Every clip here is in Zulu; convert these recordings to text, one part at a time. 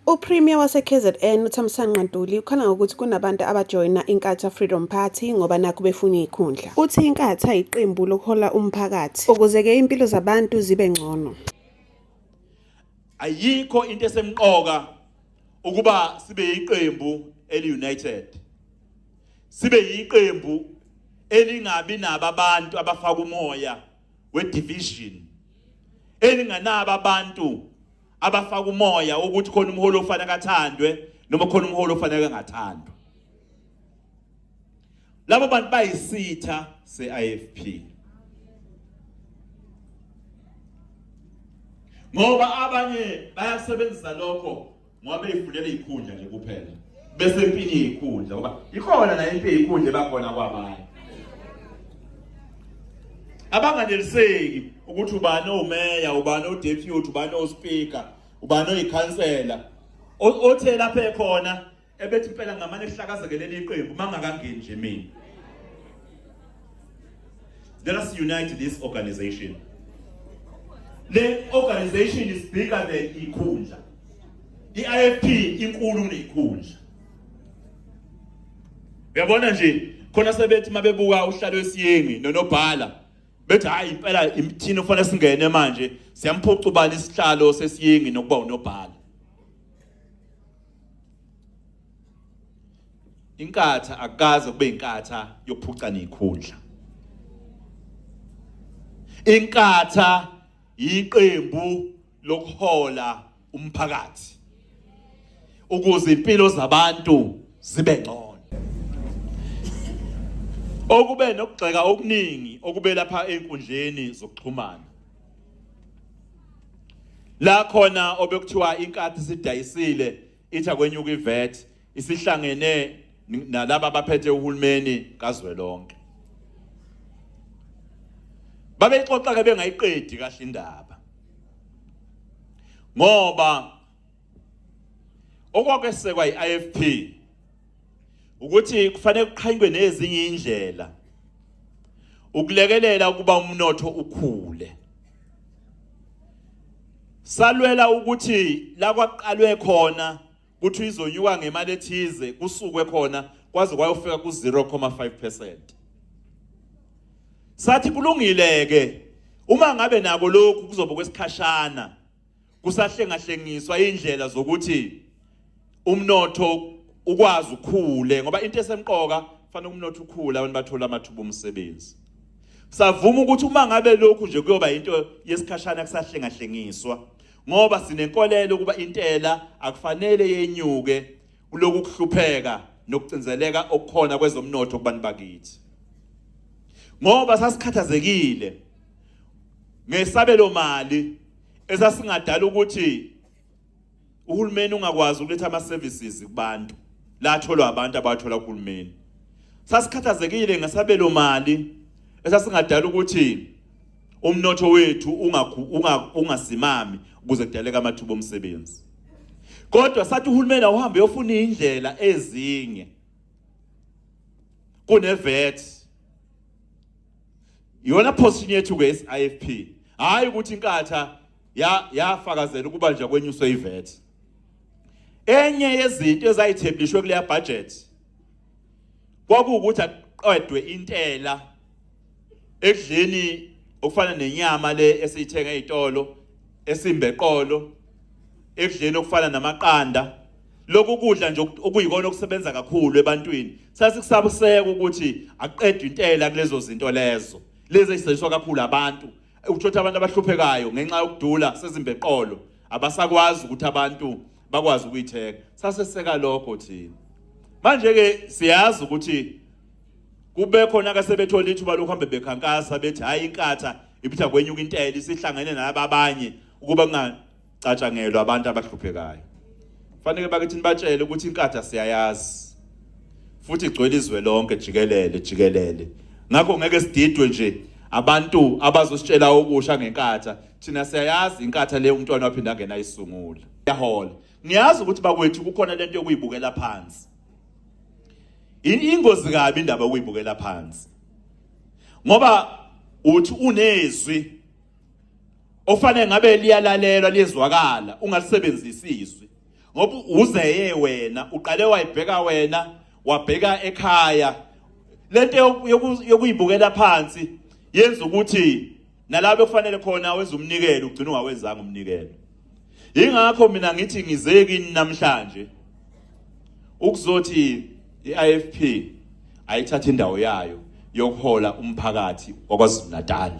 UPremier waseKZN uThamsanqa Ntuli ukhala ngokuthi kunabantu abajoyina Inkatha Freedom Party ngoba nakhu befuna izikhundla. Uthi Inkatha iqembu lokuhola umphakathi ukuze-ke impilo zabantu zibe ngcono. Ayikho into esemqoka ukuba sibe yiqembu eli-united, sibe yiqembu elingabi nabo abantu abafaka umoya we-division, elinganabo abantu abafaka umoya ukuthi khona umholi ofanele athandwe noma khona umholi ofanele angathandwa. Labo bantu bayisitha se-IFP, ngoba abanye bayasebenzisa lokho ngoba beyifunela izikhundla nje kuphela, bese empini yezikhundla, ngoba ikhona nayo impi yezikhundla ebakhona kwabanye abanganeliseki ukuthi ubani omeya, ubani odeputy, ubani ospeaker, ubani oyikhansela, othe lapha ekhona ebethi impela ngamane kuhlakazeke leli qembu mangakangeni nje mina. Let us unite this organization. Le organization is bigger than ikhundla. I-IFP inkulu kuneyikhundla. Uyabona nje khona sebethi mabebuka uhlalo wesiyengi nonobhala bethi hayi impela thina ufanele singene manje, siyamphuca ubani isihlalo sesiyengi nokuba unobhala. Inkatha akukaze kube inkatha yokuphuca nezikhundla. Inkatha yiqembu lokuhola umphakathi ukuze impilo zabantu zibe ngcono. Okube nokugxeka okuningi okube lapha ezinkundleni zokuxhumana, la khona obekuthiwa inkathi sidayisile ithi akwenyuka iVAT, isihlangene nalaba abaphethe uhulumeni kazwelonke. Babeyixoxa ke bengayiqedi kahle indaba, ngoba okwakesekwa yi-IFP ukuthi kufanele kuqhanywe nezinye indlela ukulekelela ukuba umnotho ukhule. Salwela ukuthi la kwaqalwe khona kuthi izonyuka ngemali ethize, kusukwe khona kwaze kwayofika ku-0.5%. Sathi kulungile ke uma ngabe nako lokhu kuzoba kwesikhashana, kusahlengahlengiswa indlela zokuthi umnotho ukwazi ukukhule, ngoba into esemqoka fanele umnotho ukhule, abantu bathola amathuba omsebenzi. Savuma ukuthi uma ngabe lokhu nje kuyoba into yesikhashana kusahlengahlengiswa, ngoba sinenkolelo ukuba intela akufanele yenyuke kuloku kuhlupheka nokucinzeleka okukhona kwezomnotho kubantu bakithi, ngoba sasikhathazekile ngesabelo mali esasingadala ukuthi uhulumeni ungakwazi ukuletha ama services kubantu latholwa abantu abathola kuhulumeni. Sasikhathazekile ngesabelo mali esasingadala ukuthi umnotho wethu ungasimami ukuze kudaleke amathuba omsebenzi. Kodwa sathi uhulumeni awuhambe uyofuna indlela ezinye kune-VAT. Iyona position yethu ke IFP, hayi ukuthi inkatha yafakazela ukuba nje kwenyuswe iVAT. Enye yezinto ezayithembishwe kuleya budget kwakuwukuthi aqedwe intela ekudleni okufana nenyama le esiyithenga ezitolo esimbeqolo, ekudleni okufana namaqanda, lokhu kudla nje okuyikona okusebenza kakhulu ebantwini. Sasikusabuseka ukuthi aqedwe intela kulezo zinto lezo, lezi ezisetshenziswa kakhulu abantu. Uthola abantu abahluphekayo ngenxa yokudula sezimbeqolo abasakwazi ukuthi abantu bakwazi ukuyithenga. Saseseka lokho thina. Manje ke siyazi ukuthi kube khona ke sebethola ithuba lokuhambe bekhankasa bethi hayi inkatha ibitha kwenyuka intela, isihlangene nalaba abanye ukuba kungacatshangelwa abantu abahluphekayo. Fanele bakithi nibatshele ukuthi inkatha siyayazi futhi igcwele izwe lonke jikelele jikelele. Ngakho ngeke sididwe nje abantu abazositshela okusha ngenkatha. Thina siyayazi inkatha le umntwana waphinda angena ayisungula. Yahola. Ngiyazi ukuthi bakwethu kukhona lento yokuyibukela phansi. Ingozi kabi indaba yokuyibukela phansi, ngoba uthi unezwi ofanele ngabe liyalalelwa liyezwakala, ungalisebenzisi izwi. Ngoba uzeye wena uqale wayibheka wena, wabheka ekhaya. Lento yokuyibukela phansi yenza ukuthi nalabo kufanele khona wenza umnikelo ugcina ungawenzanga umnikelo. Ingakho mina ngithi ngize kini namhlanje ukuzothi iIFP ayithatha indawo yayo yokuhola umphakathi waKwaZulu Natal,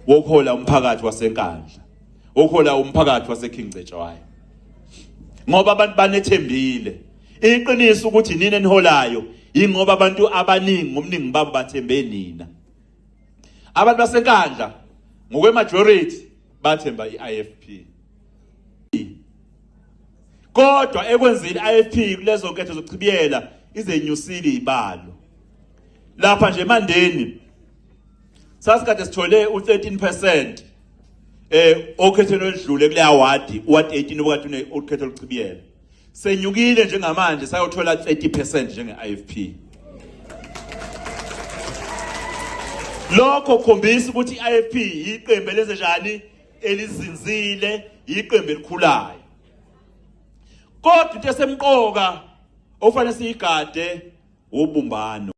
wokuhola umphakathi waseNkandla, wokuhola umphakathi waseKing Cetshwayo, ngoba abantu banethembile. Iqiniso ukuthi nini eniholayo, ingoba abantu abaningi ngomningi babo bathembe nina. Abantu baseNkandla ngokwemajority bathemba iIFP, kodwa ekwenzeni iIFP kulezo nketho zokuchibiyela izenyusile izibalo. Lapha nje eMandeni sasikade sithole u13% okhethweni oludlule kule award, uward 18 obukade une ukhetho oluchibiyela, senyukile njengamanje sayothola 30% njenge-IFP. Lokho kukhombisa ukuthi i-IFP iqembu elenze njani, elizinzile, iqembu elikhulayo. Kodwa into esemqoka ofanele siyigade ubumbano.